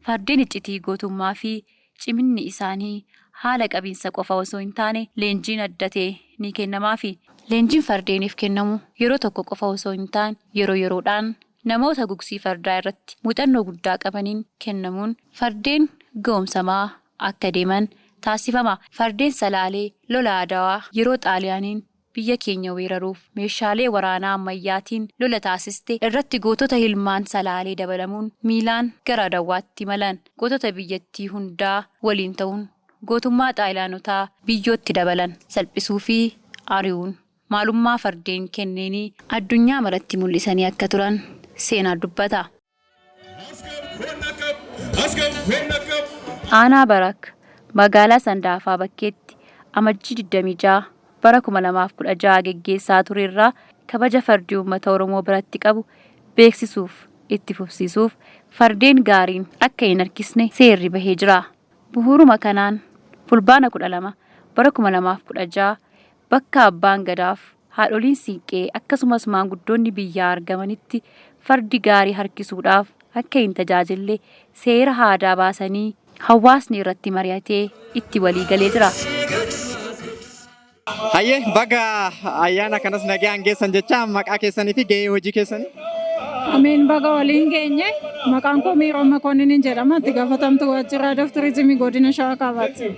Fardeen iccitii gootummaa fi ciminni isaanii haala qabiinsa qofa osoo hin taane leenjiin adda ta'e ni kennamaafi. Leenjiin fardeeniif kennamu yeroo tokko qofa osoo hin taane yeroo yeroodhaan namoota gugsii fardaa irratti muuxannoo guddaa qabaniin kennamuun fardeen ga'umsamaa akka deeman taasifama. Fardeen Salaalee lola Adawaa yeroo Xaaliyaaniin biyya keenya weeraruuf meeshaalee waraanaa ammayyaatiin lola taasiste irratti gootota ilmaan Salaalee dabalamuun miilaan gara Adawwaatti imalan gootota biyyattii hundaa waliin ta'uun gootummaa Xaaliyaanotaa biyyootti dabalan salphisuu fi ari'uun maalummaa fardeen kenneenii addunyaa maratti mul'isanii akka turan seenaan dubbata. Aanaa Barak magaalaa Sandaafaa Bakkeetti Amajjii 26 bara 2016 geggeessaa ture irraa kabaja fardi uummata Oromoo biratti qabu beeksisuuf itti fufsiisuuf fardeen gaariin akka hin harkisne seerri bahee jira. Bu'uuruma kanaan Fulbaana 12 bara 2016 bakka Abbaan Gadaaf haadholiin Siinqee akkasumas maanguddoonni biyyaa argamanitti fardi gaarii harkisuudhaaf akka hin tajaajille seera aadaa baasanii hawaasni irratti mari'atee itti walii galee jira. Hayyee baga ayyaana kanas nagayaan geessan jecha maqaa keessanii fi gahee hojii keessanii. Ameen baga waliin geenye. Maqaan koo Miiroon Makoonniniin jedhama. Itti gaafatamtuu waajjira aadaa fi turizimii godina Shawaa Kaabaati.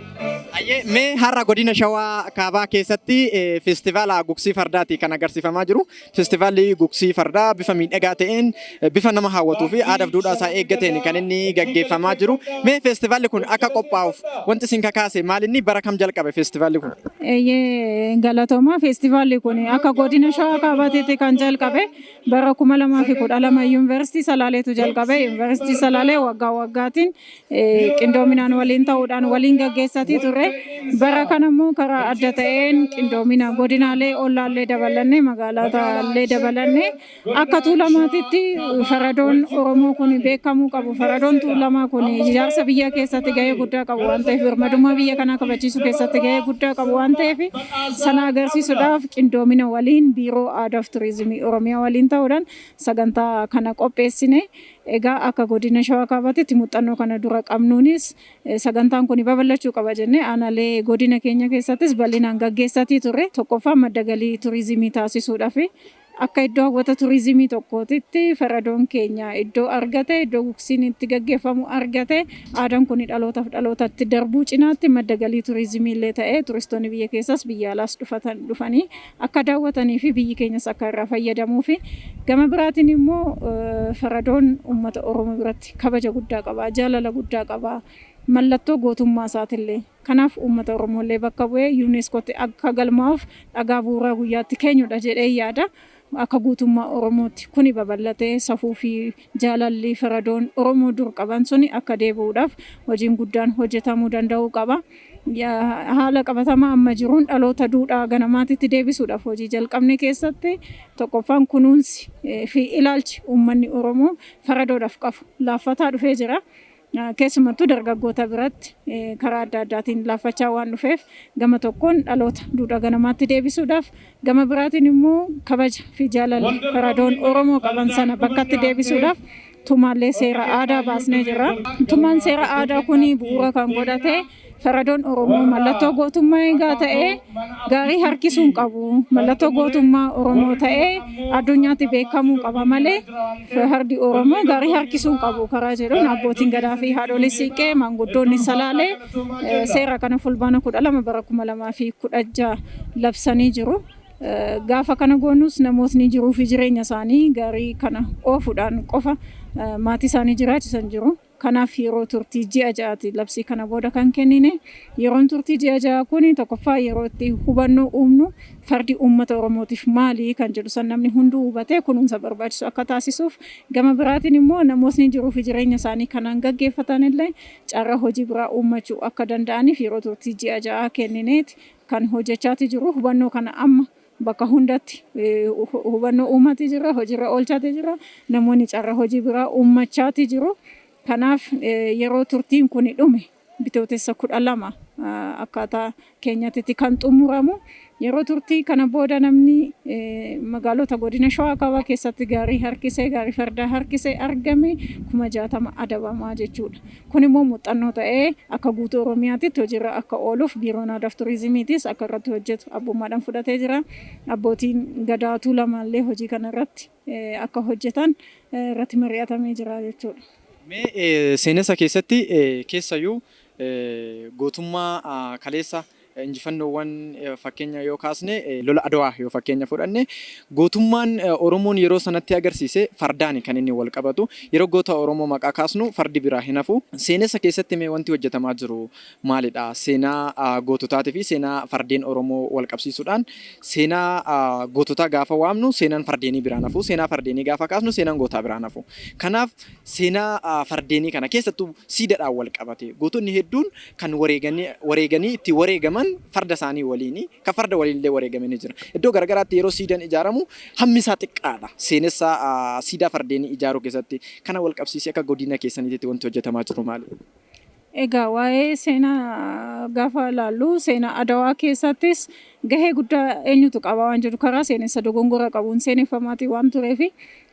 Hayyee mee har'a godina Shawaa Kaabaa keessatti feestivaala gugsii fardaati kan agarsiifamaa jiru. Feestivaalli gugsii fardaa bifa miidhagaa ta'een, bifa nama hawwatuu fi aadaaf duudhaa isaa eeggateen kan inni gaggeeffamaa jiru. Mee feestivaalli kun akka qophaa'uuf wanti isin kakaase maalinni bara kam jalqabe feestivaalli kun? Eeyyee galatoomaa feestivaalli kun akka godina Shawaa Kaabaatiitti kan jalqabe bara 2012 Yuunivarsiitii Salaaleetu jalqabe. Yuunivarsiitii Salaalee waggaa waggaatiin qindoominaan waliin ta'uudhaan waliin gaggeessatii turre. Bara kana immoo karaa adda ta'een qindoomina godinaalee ollaallee dabalannee magaalotaallee dabalannee akka Tuulamaatitti faradoon Oromoo kun beekamuu qabu. Faradoon Tuulamaa kun ijaarsa biyyaa keessatti gahee guddaa qabu waan ta'eef birmadummaa biyya kanaa kabachiisuu keessatti gahee guddaa qabu waan ta'eef sana agarsiisuudhaaf qindoomina waliin Biiroo Aadaa fi Turizimii Oromiyaa waliin ta'uudhaan sagantaa kana qopheessine. Egaa akka Godina Shawaa Kaabaatitti muuxannoo kana dura qabnuunis sagantaan kuni babal'achuu qaba jennee aanaalee godina keenya keessattis bal'inaan gaggeessatii turre. Tokkoffaa madda galii turizimii taasisuudhafi. Akka iddoo hawwata turizimii tokkootitti faradoon keenya iddoo argate, iddoo gugsiin itti gaggeeffamu argate, aadaan kuni dhalootaaf dhalootatti darbuu cinaatti madda galii turizimiillee ta'ee turistoonni biyya keessaas biyya alaas dhufanii akka daawwatanii fi biyyi keenyas akka irraa fayyadamuufi. Gama biraatiin immoo faradoon uummata Oromoo biratti kabaja guddaa qaba, jaalala guddaa qaba, mallattoo gootummaa isaatillee. Kanaaf uummata Oromoollee bakka bu'ee UNESCOtti akka galmaa'uuf dhagaa bu'uuraa guyyaatti keenyudha jedhee yaada. Akka guutummaa Oromootti kuni babal'atee safuu fi jaalalli faradoon Oromoo dur qaban suni akka deebi'uudhaaf hojiin guddaan hojjetamuu danda'uu qaba. Haala qabatamaa amma jiruun dhaloota duudhaa ganamaatitti deebisuudhaaf hojii jalqabne keessatti tokkoffaan kunuunsi fi ilaalchi uummanni Oromoo faradoodhaaf qabu laaffataa dhufee jira. Keessumattuu dargaggoota biratti karaa adda addaatiin laaffachaa waan dhufeef gama tokkoon dhaloota duudhaa ganamaatti deebisuudhaaf gama biraatiin immoo kabaja fi jaalala faradoon Oromoo qaban sana bakkatti deebisuudhaaf tumaalee seera aadaa baasnee jirra. Tumaan seera aadaa kun bu'uura kan godhate faradoon Oromoo mallattoo gootummaa egaa ta'ee gaarii harkisuu hin qabu. Mallattoo gootummaa Oromoo ta'ee addunyaatti beekamuu qaba malee fardi Oromoo gaarii harkisuu hin qabu karaa jedhuun abbootiin gadaa fi haadholii siiqqee maanguddoonni salaalee seera kana fulbaana 12 bara 2016 labsanii jiru. Gaafa kana goonus namootni jiruu fi jireenya isaanii gaarii kana oofuudhaan qofa maatii isaanii jiraachisan jiru. Kanaaf yeroo turtii ji'a ja'aati labsii kana booda kan kennine. Yeroon turtii ji'a ja'aa kun tokkoffaa yeroo itti hubannoo uumnu fardi uummata Oromootiif maali kan jedhu san namni hunduu hubatee kunuunsa barbaachisu akka taasisuuf gama biraatiin immoo namootni jiruu fi jireenya isaanii kanaan gaggeeffatan illee carraa hojii biraa uummachuu akka danda'aniif yeroo turtii ji'a ja'aa kennineeti kan hojjechaati jiru. Hubannoo kana amma bakka hundatti hubannoo uumaati jira, hojiirra oolchaati jira. Namoonni carraa hojii biraa uummachaati jiru. Kanaaf yeroo turtiin kuni dhume Bitootessa 12 akkaataa keenyatti kan xumuramu. Yeroo turtii kana booda namni magaalota godina Shawaa Kaabaa keessatti gaarii harkisee, gaarii fardaa harkisee argame 60,000 adabamaa jechuudha. Kun immoo muuxannoo ta'ee akka guutuu Oromiyaatitti hojiirra akka ooluuf Biiroon Aadaa fi Turizimiitis akka irratti hojjetu abbummaadhaan fudhatee jira. Abbootiin Gadaa Tuulamaallee hojii kana irratti akka hojjetan irratti mari'atamee jira jechuudha. Mee seenessa keessatti keessayyuu gootummaa kaleessa injifannoowwan fakkeenya yoo kaasne, lola Adwaa yoo fakkeenya fudhanne, gootummaan Oromoon yeroo sanatti agarsiise fardaani kan inni wal qabatu. Yeroo goota Oromoo maqaa kaasnu fardi biraa hin hafu. Seenessa keessatti mee wanti hojjetamaa jiru maalidha? Seenaa goototaatii fi seenaa fardeen Oromoo wal qabsiisuudhaan seenaa goototaa gaafa waamnu seenaan fardeenii biraa hin hafu. Seenaa fardeenii gaafa kaasnu seenaan gootaa biraa hin hafu. Kanaaf seenaa fardeenii kana keessattuu siidadhaan wal qabate gootonni hedduun kan wareeganii itti wareegaman farda isaanii waliini, kan farda waliinillee wareegame ni jira. Iddoo garagaraatti yeroo siidaan ijaaramu hammi isaa xiqqaadha. Seenessa siidaa fardeenii ijaaruu keessatti kana wal qabsiisee akka godina keessaniitti wanti hojjetamaa jiru maali? Egaa waa'ee seenaa gaafa ilaallu, seenaa Adawaa keessattis gahee guddaa eenyutu qaba waan jedhu karaa seenessa dogongora qabuun seeneffamaatii waan tureef,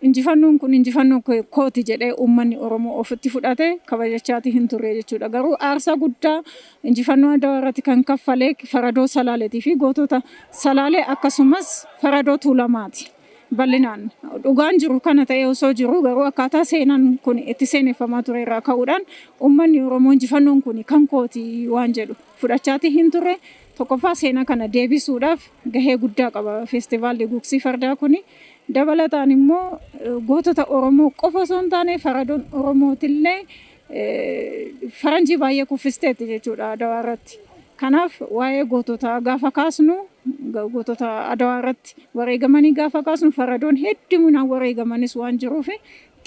injifannoon kun injifannoo kooti jedhee uummanni Oromoo ofitti fudhate kabajachaatii hin turre jechuudha. Garuu aarsaa guddaa injifannoo Adawaa irratti kan kaffalee Faradoo Salaaleetii fi gootota Salaalee akkasumas Faradoo Tuulamaati. Bal'inaan dhugaan jiru kana ta'ee osoo jiru, garuu akkaataa seenaan kun itti seeneffamaa ture irraa ka'uudhaan uummanni Oromoo injifannoon kun kan kooti waan jedhu fudhachaatii hin turre. Tokkoffaa, seenaa kana deebisuudhaaf gahee guddaa qaba feestivaalli gugsii fardaa kuni. Dabalataan immoo gootota Oromoo qofa osoo hin taane faradoon Oromootillee faranjii baay'ee kuffisteetti jechuudha Adawaa irratti. Kanaaf waa'ee gootota gaafa kaasnu, gootota Adawaa irratti wareegamanii gaafa kaasnu, faradoon hedduminaan wareegamanis waan jiruuf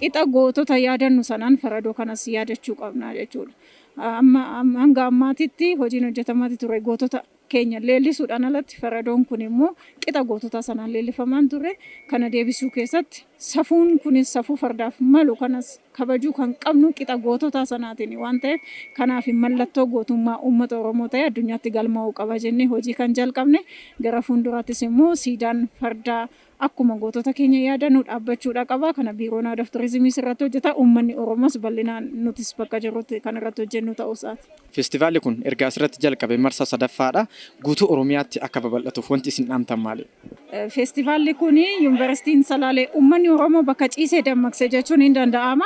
qixa gootota yaadannu sanaan faradoo kanas yaadachuu qabna jechuudha. Amma hanga ammaatitti hojiin hojjetamaati ture gootota keenya leellisuudhaan alatti faradoon kun immoo qixa gootota sanaan leellifamaan ture. Kana deebisuu keessatti safuun kunis safuu fardaaf malu kanas kabajuu kan qabnu qixa gootota sanaatiin waan ta'eef, kanaaf mallattoo gootummaa uummata Oromoo ta'e addunyaatti galmaa'uu qaba jennee hojii kan jalqabne. Gara fuulduraattis immoo siidaan fardaa akkuma gootota keenya yaadannu dhaabbachuudha qaba. Kana Biiroon Aadaa fi Turizimiis irratti hojjeta. Uummanni Oromoos bal'inaan nutis bakka jirrutti kan irratti hojjennu ta'uu isaati. Feestivaalli kun erga asirratti jalqabe marsaa sadaffaadha. Guutuu Oromiyaatti akka babal'atuuf wanti isin dhaamtan maali? Feestivaalli kun Yuunivarsiitiin Salaalee uummanni Oromoo bakka ciisee dammaqse jechuun hin danda'ama.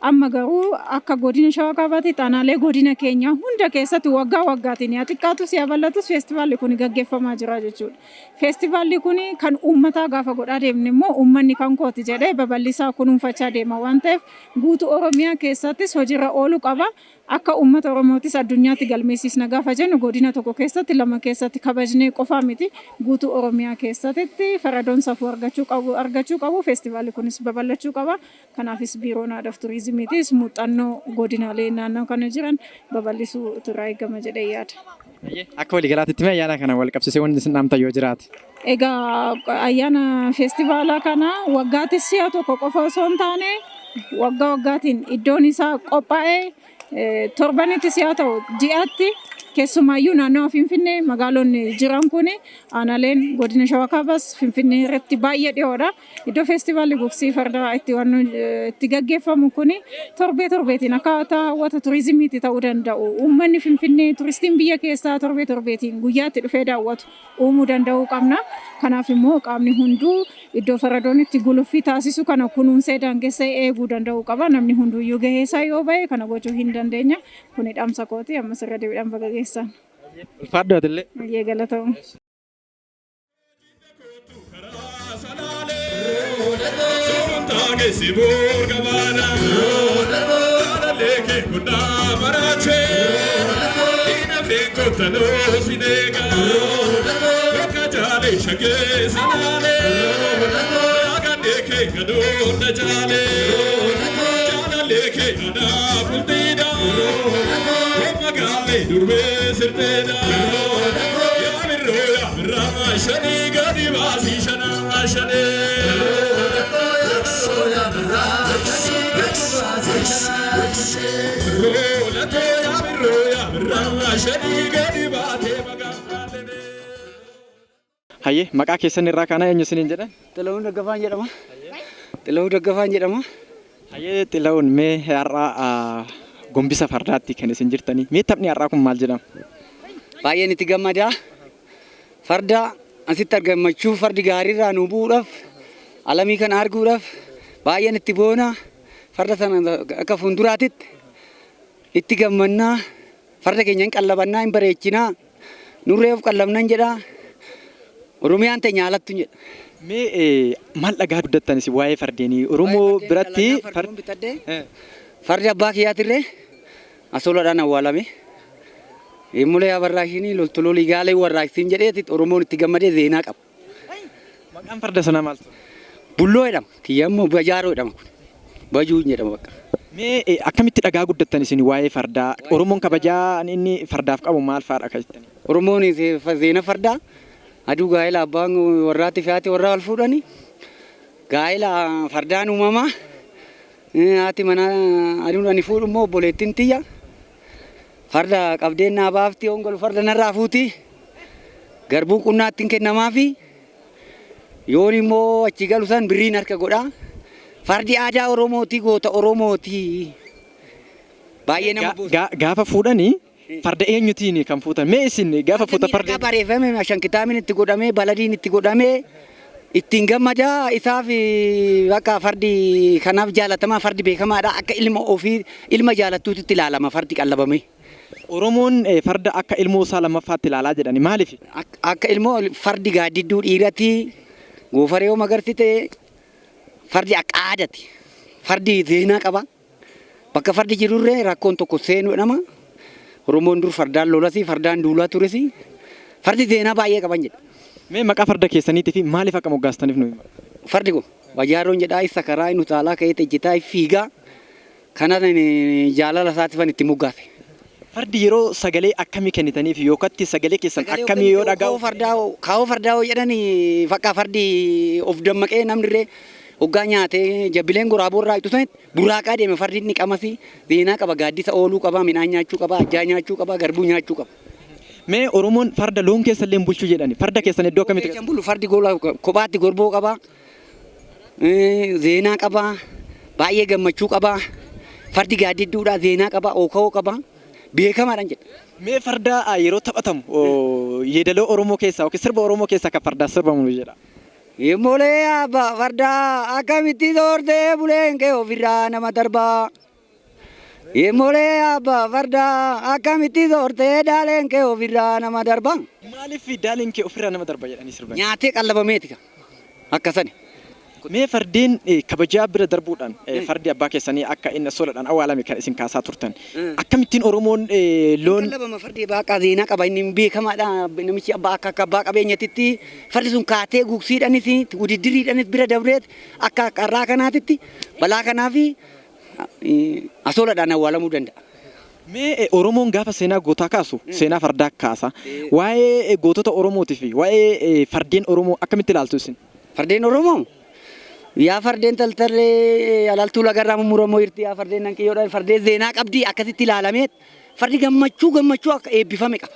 Amma garuu akka godina Shawaa Kaabaatti aanaalee godina keenyaa hunda keessatti waggaa waggaatiin yaa xiqqaatus yaa bal'atus feestivaalli kun gaggeeffamaa jira jechuudha. Feestivaalli kun kan uummataa gaafa godhaa deemne immoo uummanni kan kooti jedhee babal'isaa kunuunfachaa deema waan ta'eef, guutuu Oromiyaa keessattis hojiirra ooluu qaba. Akka uummata Oromootis addunyaatti galmeessisna gaafa jennu godina tokko keessatti, lama keessatti kabajnee qofaa miti, guutuu Oromiyaa keessatti faradoon safuu argachuu qabu. Feestivaalli kunis babal'achuu qaba. Kanaafis Biiroon Aadaa fi Turizimiitis muuxannoo godinaalee naannoo kana jiran babal'isuu irraa eegama jedhee yaada. Akka waliigalaatti mee ayyaana kana wal qabsiisee wanti isin dhaamtan yoo jiraate? Egaa ayyaana feestivaalaa kana waggaatti si'a tokko qofa osoo hin taane waggaa waggaatiin iddoon isaa qophaa'ee torbanitti si'a ta'u ji'aatti, keessumaayyuu naannawa Finfinnee magaalonni jiran kun, aanaaleen godina Shawaa Kaabaas Finfinnee irratti baay'ee dhiyoodha. Iddoo feestivaalli gugsii fardaa itti waan itti gaggeeffamu kun torbee torbeetiin akkaataa hawwata turizimiitti ta'uu danda'u. Uummanni Finfinnee, turistiin biyya keessaa torbee torbeetiin guyyaatti dhufee daawwatu uumuu danda'uu qabna. Kanaaf immoo qaamni hunduu iddoo faradoon itti guluffii taasisu kana kunuunsee daangessee eeguu danda'uu qaba. Namni hunduyyuu gahee isaa yoo bahe kana gochuu hin dandeenya. Kuni dhaamsa kooti. Ammas irra deebiidhaan baga geessan. Ulfaadhu atillee. Baay'ee galatooma. Sulultaa boor gabaana Jaalallee guddaa maraachee Diina kottanoo sineega Bakka jaalee shagee salaalee Yaagannee kee gadoon na jaalee Jaalallee kee anaa fultiidha Magaalee durbee sirteedha Yaa birroo, yaa birraa, shanii gadi baasii shanaa shanee. Birroo latoo, yaa birroo, yaa shanii gadi baatee magaalaan. Hayyee, maqaa keessan irraa kana eenyu isiniin jedhan? Xilahun Daggafaan jedhama. Xilahun Daggafaan jedhama. Hayyee Xilahun, mee har'a gombisa fardaatti kan isin jirtanii. Mee taphni har'aa kun maal jedhama? Baay'een itti gammadaa. Farda asitti argamachuu, fardi gaariirraa nu bu'uudhaaf, alamii kana arguudhaaf baay'een itti boona. Farda sana akka fuulduraatitti itti gammannaa. Farda keenya hin qallabannaa, hin bareechinaa. Nurree of qallabnan jedhaa. Oromiyaan teenya haalattu jedha. Mee maal dhagaa guddattan isin waa'ee fardeenii Oromoo biratti? Fardi fardi abbaa kiyyaatirree asoolaadhaan awwaalame. Mulee Abarraashinii loltololii gaalee warraaqsiin jedhee Oromoon itti gammadee zeenaa qaba. Maqaan farda sanaa maal ture? Bulloo jedhama. Kiyya immoo Bajaaroo jedhama kun. Bajuu jedhama bakka. Mee akkamitti dhagaa guddattan isin waa'ee fardaa? Oromoon kabajaa inni fardaaf qabu maal fa'aadha kan jettanii? Oromoon zeena fardaa aduu gaa'ela abbaan warraatti fi haati warraa wal fuudhanii gaa'ela fardaan uumamaa, haati manaa aduun ani fuudhu immoo obboleettiin tiyya farda qabdeen naa baafti, hongalu farda narraa fuuti, garbuu qunnaatti hin kennamaafi, yoon immoo achi galu san birriin harka godhaa. Fardi aadaa Oromooti, goota Oromooti. Baay'ee nama boonsa. Gaafa fuudhanii farda eenyutiin kan fuutan? Mee isin gaafa fuutan farda Bareeffame, ashankitaamin itti godhamee, baladiin itti godhamee, ittiin gammadaa. Isaaf bakka fardi kanaaf jaalatamaa, fardi beekamaadha, akka ilma ofii, ilma jaalattuutti ilaalama fardi qallabame. Oromoon farda akka ilmoo isaa lammaffaatti ilaalaa jedhani, maaliif? Akka ilmoo, fardi gaaddidduu dhiirati, goofaree yoo magarsite, fardi akka aadati. Fardi seenaa qaba. Bakka fardi jirurree rakkoon tokko seenu jedhama. Oromoon dur fardaan lolasi, fardaan duulaa turesi. Fardi seenaa baay'ee qaban jedha. Mee maqaa farda keessaniitii fi maaliif akka moggaastaniif nu hima? Fardi kun Wajaaroon jedhaa, isa karaa inni utaalaa ka'ee ejjetaa fiigaa. Kana jaalala isaatifan itti moggaase. Fardi yeroo sagalee akkamii kennitaniif yookaan sagalee keessan akkamii yoo dhaga'u? Kaawoo fardaa yoo jedhan, fakka fardi of dammaqee, namni illee hoggaa nyaatee jabbileen goraaboo irraa ittu sanitti buraaqaa deeme. Fardi inni qamasii seenaa qaba, gaaddisa ooluu qaba, midhaan nyaachuu qaba, ajjaa nyaachuu qaba, garbuu nyaachuu qaba. Mee Oromoon farda loon keessa illee bulchuu jedhani, farda keessan iddoo akkamitti? Keessan bulu, fardi gola kophaatti gorboo qaba, zeenaa qaba, baay'ee gammachuu qaba, fardi gaaddidduudha, zeenaa qaba, ooka'oo qaba, beekamaadhaan jedha. Mee farda yeroo taphatamu yeedaloo Oromoo keessaa yookiin sirba Oromoo keessaa kan fardaa sirbamu jedha. Molee abbaa fardaa akkamitti soortee buleen kee ofirraa nama darbaa. Molee abbaa fardaa akkamitti soortee daaleen kee ofirraa nama darbaa. Maaliif daaleen kee ofirraa nama darba jedhanii sirban? Nyaatee qallabameeti akkasani. Mee fardeen kabajaa bira darbuudhaan fardi abbaa keessanii akka inni soladhaan awwaalame kan isin kaasaa turtan. Akkamittiin Oromoon loon Qallabama fardi, baaqaa zeenaa qaba, inni beekamaadha, namichi abbaa akka abbaa qabeenyatitti fardi sun kaatee gugsiidhanis wudiddiriidhanis bira dabreet akka qarraa kanaatitti balaa kanaafi asooladhaan awwaalamuu danda'a. Mee Oromoon gaafa seenaa gootaa kaasu seenaa fardaa kaasa. Waa'ee gootota Oromootii fi waa'ee fardeen Oromoo akkamitti ilaaltu isin? Fardeen Oromoo, yaa fardeen taltallee alaltuu lagarraa mummuramoo jirti, yaa fardeen nanqiyyoodhaan, fardeen zeenaa qabdi, akkasitti ilaalamee fardi gammachuu gammachuu akka eebbifame qaba.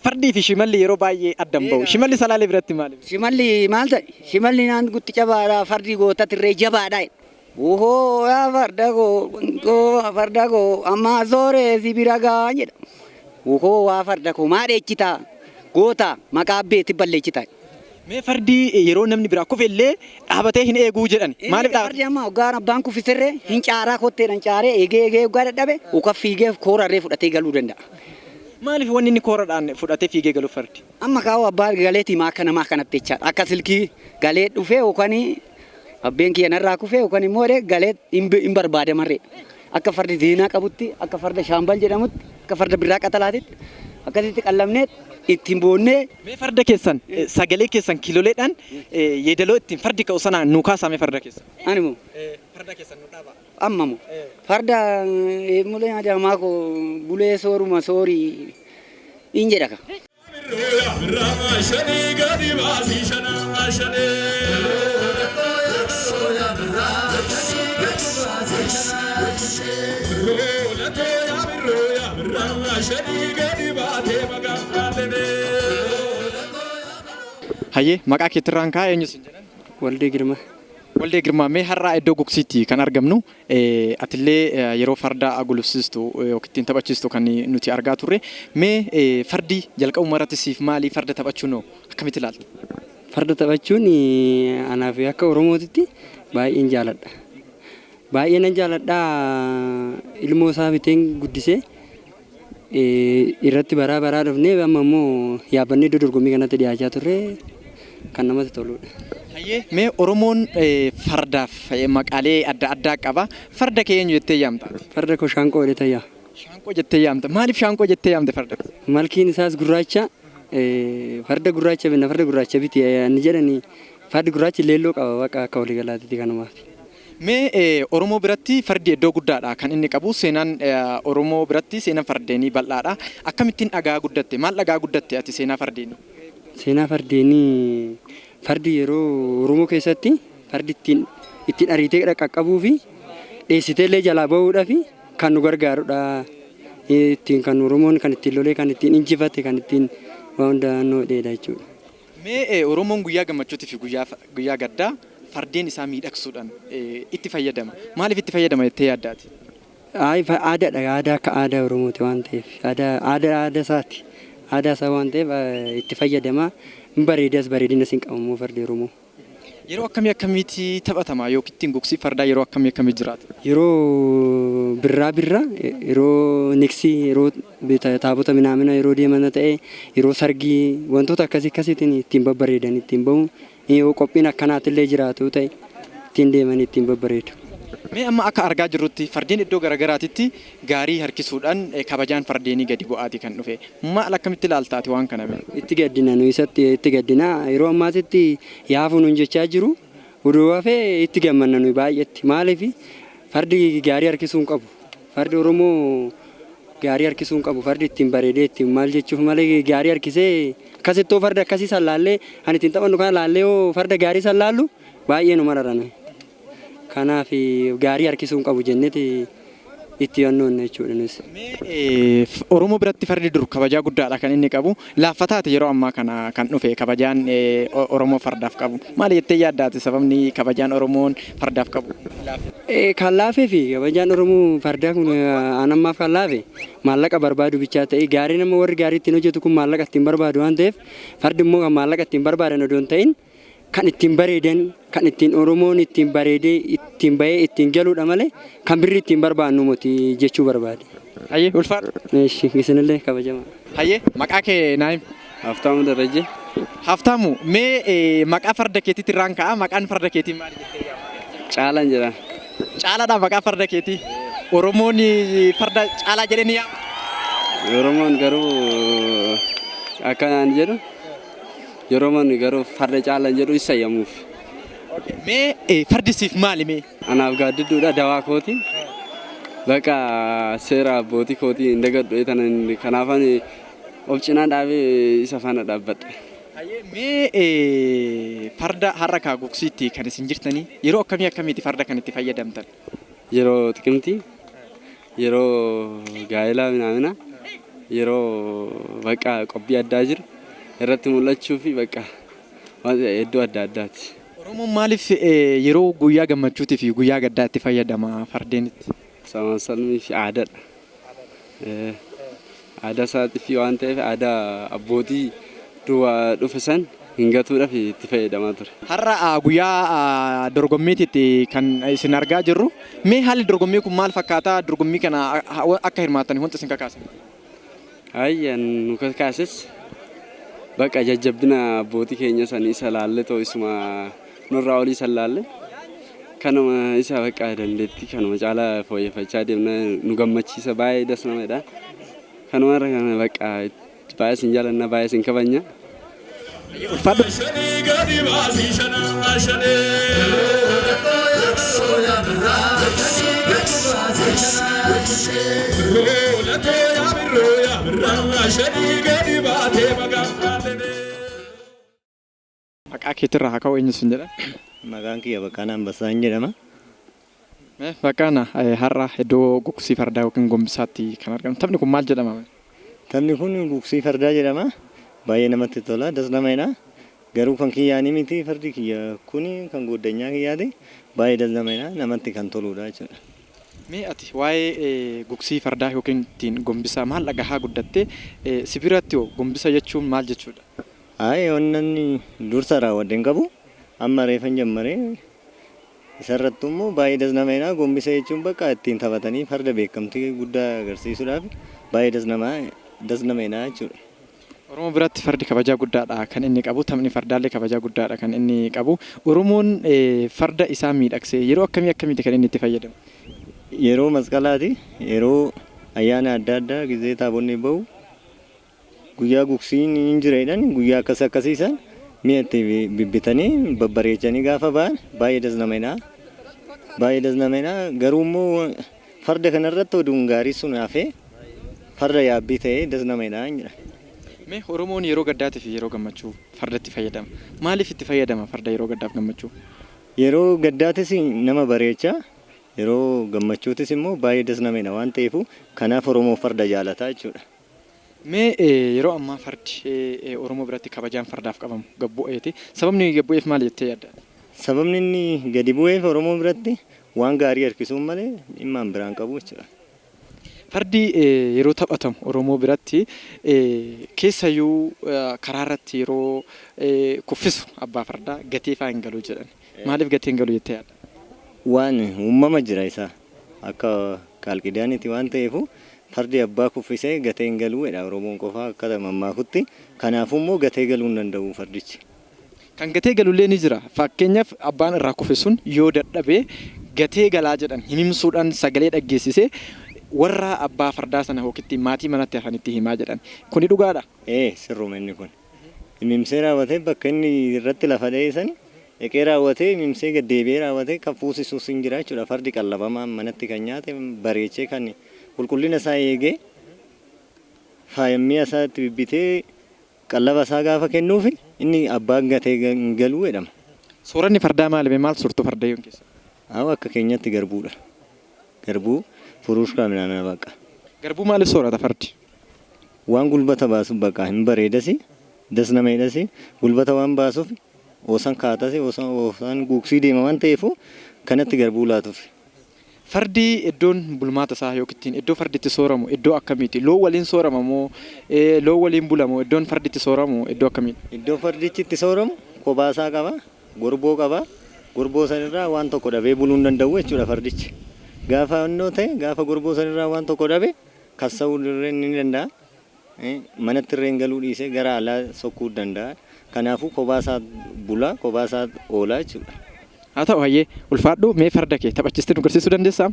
Fardii fi shimalli yeroo baay'ee addan bahu. Shimalli Salaalee biratti maali? Shimalli maal ta'e? Shimalli naan gutti cabaadha, fardi goota tirree jabaadha. Ohoo, yaa farda koo, farda koo, amma sooree si bira gaa jedha. Ohoo, waa farda koo, maa dheechita, goota maqaa abbeetti balleechita. Mee fardi yeroo namni biraa kufe illee dhaabatee hin eeguu jedhan. Maaliif dhaabate? Fardi amma hoggaan abbaan kufiserree hin caaraa, kotteedhaan caaree eegee eegee hoggaa dadhabe uka fiigee koorarree fudhatee galuu danda'a. Maaliif wanni inni kooradhaan fudhatee fiigee galu fardi? Amma kaa'u abbaa galeetii maa akka namaa kanatti jechaadha. Akka silkii galee dhufee yookaan abbeen kiyya narraa kufee yookaan immoo galee hin barbaadamarree. Akka fardi zeenaa qabutti, akka farda shaambal jedhamutti, akka farda birraa qaxalaatitti akkasitti qallamnee ittiin boonnee. Mee farda keessan sagalee keessan kiiloleedhaan yeedaloo ittiin fardi ka'u sanaan nuu kaasaa mee farda keessan. Ani moo? Farda keessan nu dhaabaa. Amma moo farda mulee adamaa koo bulee sooruma soorii hin jedha ka. Shanii gadi baasii shanaa shanee. birraa shanii gadi baatee magaalee. Hayyee, maqaa keetirraan ka'aa, eenyu sin jedhan? Waldee Girmaa. Waldee Girmaa, mee har'a iddoo gugsiitti kan argamnu, atillee yeroo farda gulufsiistu yookiin ittiin taphachiistu kan nuti argaa turre. Mee fardi jalqabuma irratti siif maali? Farda taphachuun hoo akkamitti ilaalta? Farda taphachuun anaaf akka Oromootitti baay'een jaaladha. Baay'ee nan jaaladha. Ilmoo isaa biteen guddisee irratti baraa baraa dhufnee amma immoo yaabbannee iddoo dorgommii kanatti dhiyaachaa turre, kan namatti toludha. Hayyee, mee Oromoon fardaaf maqaalee adda addaa qaba. Farda kee eenyu jettee yaamta? Farda koo Shaanqoo jedhee tayyaa. Shaanqoo jettee yaamta. Maaliif Shaanqoo jettee yaamte farda? Malkiin isaas gurraacha. Farda gurraacha binna, farda gurraacha biti inni jedhani, fardi gurraachi leelloo qaba, bakka akka waliigalaatti kanumaaf. Mee Oromoo biratti fardi iddoo guddaadha kan inni qabu. Seenaan Oromoo biratti seenaan fardeenii bal'aadha. Akkamittiin dhagaa guddatte? Maal dhagaa guddatte ati seenaa fardeenii? Seenaa fardeenii, fardi yeroo Oromoo keessatti fardi ittiin ariitee qaqqabuu fi dheessitee illee jalaa bahuudhaaf kan nu gargaarudha. Ittiin kan Oromoon kan ittiin lolee, kan ittiin injifate, kan ittiin waan hunda dheedha jechuudha. Mee Oromoon guyyaa gammachuutii fi guyyaa gaddaa fardeen isaa miidhagsuudhaan itti fayyadama. Maaliif itti fayyadama jettee yaaddaati? Aadaadha. Aadaa akka aadaa Oromooti waan ta'eef, aadaa isaati. Aadaa isaa waan ta'eef itti fayyadama. Hin bareedas, bareedinas hin qabu immoo fardi Oromoo. Yeroo akkamii akkamiitti taphatama yookiin ittiin gugsii fardaa yeroo akkamii akkamii jiraata? Yeroo birraa birraa, yeroo niksii, yeroo taabota minaamina yeroo deeman ta'e, yeroo sargii, wantoota akkasii akkasiitiin ittiin babbareedan ittiin bahu, yoo qophiin akkanaatillee jiraatu ta'e ittiin deeman ittiin babbareedu. Mee amma akka argaa jirrutti fardeen iddoo garaagaraatitti gaarii harkisuudhaan kabajaan fardeenii gadi bu'aati kan dhufe. Maal akkamitti ilaaltaati waan kana mee? Itti gaddina, nu isatti itti gaddina. Yeroo ammaatitti yaafu nuun jechaa jiru, oduu hafee itti gammanna nuyi baay'eetti. Maaliif? Fardi gaarii harkisuu hin qabu. Fardi Oromoo gaarii harkisuu hin qabu. Fardi ittiin bareedee ittiin maal jechuuf malee gaarii harkisee akkasittoo farda akkasii san laallee, kan ittiin taphannu kana laallee, yoo farda gaarii san laallu baay'ee nu marara nuyi. Kanaaf gaarii harkisuu hin qabu jenneeti itti yannoonna jechuudha nus. Mee Oromoo biratti fardi dur kabajaa guddaadha kan inni qabu. Laaffataati yeroo ammaa kana kan dhufe kabajaan Oromoo fardaaf qabu. Maali jettee yaaddaati sababni kabajaan Oromoon fardaaf qabu? Kan laafee fi kabajaan Oromoo fardaa kun aan ammaaf kan laafe maallaqa barbaadu bichaa ta'e, gaarii nama warri gaarii ittiin hojjetu kun maallaqa ittiin barbaadu waan ta'eef, fardi immoo kan maallaqa ittiin barbaadan odoo hin ta'in kan ittiin bareedan, kan ittiin Oromoon ittiin bareedee ittiin bahee ittiin galuudha malee kan birri ittiin barbaannu miti jechuu barbaade. Hayyee, ulfaadha. Eeshi, isinillee kabajama. Hayyee, maqaa kee naa himi. Haftaamu Darajje. Haftaamu, mee maqaa farda keetiitti irraan ka'a, maqaan farda keetii maali jettee yaamta? Caalaan jedha. Caalaadha maqaa farda keetii. Oromoon farda Caalaa jedhee ni yaama. Oromoon garuu akkanaan jedhu, Oromoon garuu farda Caalaan jedhu isa yaamuuf. Mee fardi siif maali mee? Anaaf gaaddidduudha, dawaa kooti. Bakka seera abbootii kootii hin dagadhu, kanaafan of cinaa dhaabee isa faana dhaabbadhe. Mee farda har'a kaa gugsiitti kan isin jirtanii, yeroo akkamii akkamiiti farda kan itti fayyadamtan? Yeroo xiqimtii, yeroo gaa'elaa minaamina, yeroo bakka qophii addaa jiru irratti mul'achuu fi bakka iddoo adda addaati. Oromoon maaliif yeroo guyyaa gammachuutii fi guyyaa gaddaa itti fayyadama fardeenitti? Samaan fi aadaadha. Aadaa isaatii fi waan ta'eef, aadaa abbootii duwwaa dhufe san hin gatuudhaaf itti fayyadamaa ture. Har'a guyyaa dorgommiititti kan isin argaa jirru. Mee haalli dorgommii kun maal fakkaata? Dorgommii kana akka hirmaattan wanta isin kakaasan? Ayyan nu kakaases bakka jajjabbina abbootii keenya sanii isa laalle, ta'u isuma nurraa olii san laalle, kanuma isa bakka dandeettii kanuma caalaa fooyyeffachaa deemna, nu gammachiisa, baay'ee das nama jedha. Kanuma irra kana bakka baay'ee isin jaalanna, baay'ee isin kabajna. Ulfaadhu. Shanii gadi baasii shanaa shanee. Birroo yaa birroo yaa birraa shanii gadi baatee magaalee. Maqaa keetirraa haa ka'u, eenyu sin jedha? Maqaan kiyya Baqqaanaa Ambasaan jedhama. Baqqaana, har'a iddoo gugsii fardaa yookiin gombisaatti kan argamu. Taphni kun maal jedhama? Taphni kun gugsii fardaa jedhama. Baay'ee namatti tola. Das nama jedha. Garuu kan kiyyaanii miti, fardi kiyya kuni kan goddanyaa kiyyaati. Baay'ee das nama jedha. Namatti kan toludha jechuudha. Mee ati waa'ee gugsii fardaa yookiin ittiin gombisaa maal dhagahaa guddattee, si biratti hoo gombisa jechuun maal jechuudha? Ayi, wannan dursa raawwadhe hin qabu. Amma reefan jammaree isarrattu immoo baay'ee das nama jedha. Gombisa jechuun bakka ittiin taphatanii farda beekamtii guddaa agarsiisuudhaaf baay'ee das nama jedha jechuudha. Oromoo biratti fardi kabajaa guddaadha kan inni qabu. Taphni fardaallee kabajaa guddaadha kan inni qabu. Oromoon farda isaa miidhagsee yeroo akkamii akkamiiti kan inni itti fayyadamu? Yeroo masqalaati, yeroo ayyaana adda addaa, gizee taabonni bahu, guyyaa gugsiin hin jira jedhan, guyyaa akkas akkasiisan mi'a itti bibbitanii babbareechanii gaafa ba'an baay'ee das nama jedha. Baay'ee das nama jedha. Garuu immoo farda kanarratti oduun gaarii sun hafee farda yaabbii ta'ee das nama jedha jedha. Mee Oromoon yeroo gaddaatii fi yeroo gammachuu fardatti fayyadama. Maaliif itti fayyadama farda yeroo gaddaaf gammachuu? Yeroo gaddaatis nama bareecha, yeroo gammachuutis immoo baay'ee das nama jedha waan ta'eef, kanaaf Oromoo farda jaalataa jechuudha. Mee yeroo ammaa fardi Oromoo biratti kabajaan fardaaf qabamu gad bu'eeti. Sababni gad bu'eef maal jettee yaadda? Sababni inni gadi bu'eef Oromoo biratti waan gaarii harkisuun malee dhimma biraan qabu jechuudha. Fardi yeroo taphatamu Oromoo biratti keessayyuu karaa irratti yeroo kuffisu abbaa fardaa gatee fa'aa hin galu jedhan. Maaliif gatee hin galu jettee yaadda? Waan uumama jira isaa akka qaalqidaaniiti waan ta'eef, fardi abbaa kuffisee gatee hin galuu jedha Oromoon qofa akka mammaakutti. Kanaafuu immoo gatee galuu hin danda'u fardichi. Kan gatee galullee ni jira. Fakkeenyaaf, abbaan irraa kufe sun yoo dadhabee gatee galaa jedhan, himimsuudhaan sagalee dhaggeessisee warra abbaa fardaa sana yookiin maatii manatti hafanitti himaa jedhan. Kuni dhugaadha? Ee, sirruma inni kun. Himimsee raawwatee bakka inni irratti lafa dha'ee sani eqee raawwatee himimsee gad deebi'ee raawwatee kan fuusisuus hin jira jechuudha. Fardi qallabamaan manatti kan nyaate bareechee kan qulqullina isaa eegee faaya isaa itti bibbitee qallaba isaa gaafa kennuuf inni abbaan gatee hin galuu jedhama. Sooranni fardaa maali? Maal soortu fardayyuun keessa? Haa, akka keenyatti garbuudha. Garbuu furuushkaa midhaan baqa. Garbuu maaliif soorata fardi? Waan gulbata baasuuf, baqa hin bareedasi, das nama jedhasi, gulbata waan baasuuf, oosan kaatasi, oosan guuksii deema waan ta'eef kanatti garbuu laatuuf. Fardi iddoon bulmaata isaa yookiin iddoo fardi itti sooramu iddoo akkamiiti? Loon waliin soorama moo loon waliin bulamoo, iddoon fardi itti sooramu iddoo akkamiidha? Iddoo fardichi itti sooramu kophaasaa qaba, gorboo qaba. Gorboo sanirraa waan tokko dhabee buluu hin danda'u jechuudha fardichi. Gaafa innoo ta'e, gaafa gorboo sanirraa waan tokko dhabe, kassa'uu illee ni danda'a. Manatti illee galuu dhiisee gara alaa sokkuu danda'a. Kanaafuu kophaasaa bula, kophaasaa oola jechuudha. Haa ta'u, hayyee, ulfaadhu. Mee farda kee taphachiistee nu agarsiisuu dandeessaa?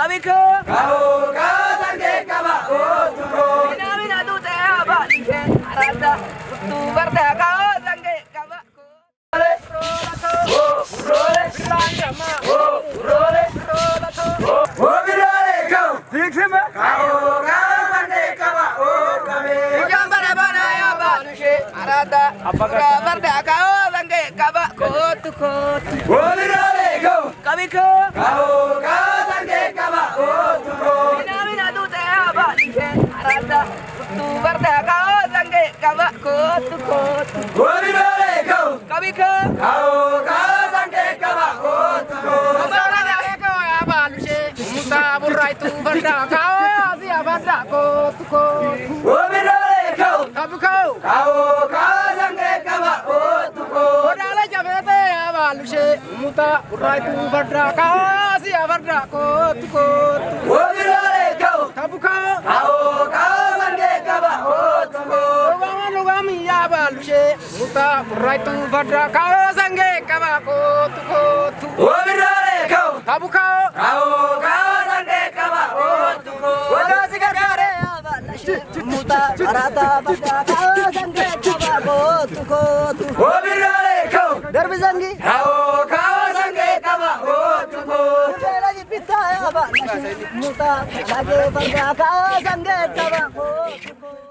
Qabiko. Ka'oo kaasangee qaba ootuko. Minamina duute abaalishe arada uttuu farda ka'oo sangee qaba. Tiksime. Ka'oo kaasangee qaba ookame. Ijaan bara bana abaalushe arada suuraa farda ka'oo sangee qaba kootu kootu. Obiraalee go. Qabiko. Ka'oo kaasangee qaba ootuko. Minamina duute abaalishe arada uttuu farda ka'oo sangee qaba kootu kootu. Obiraalee go. Qabiko. Ka'oo kaasangee qaba ootuko. Obiraalee go. Ka'oo kaasangee qaba ootuko. Obiraalee go. Ka'oo kaasangee qaba ootuko. Obiraalee go. Ka'oo kaasangee qaba ootuko. Wadaasi gargaaree Arata farda ka'oo sangee qaba kootu kootu. Obiraalee go. Darbi sangi. Ka'oo kaasangee qaba ootuko. Beela jibbitaa aba muta lagee farda ka'oo sangee qaba kootu kootu.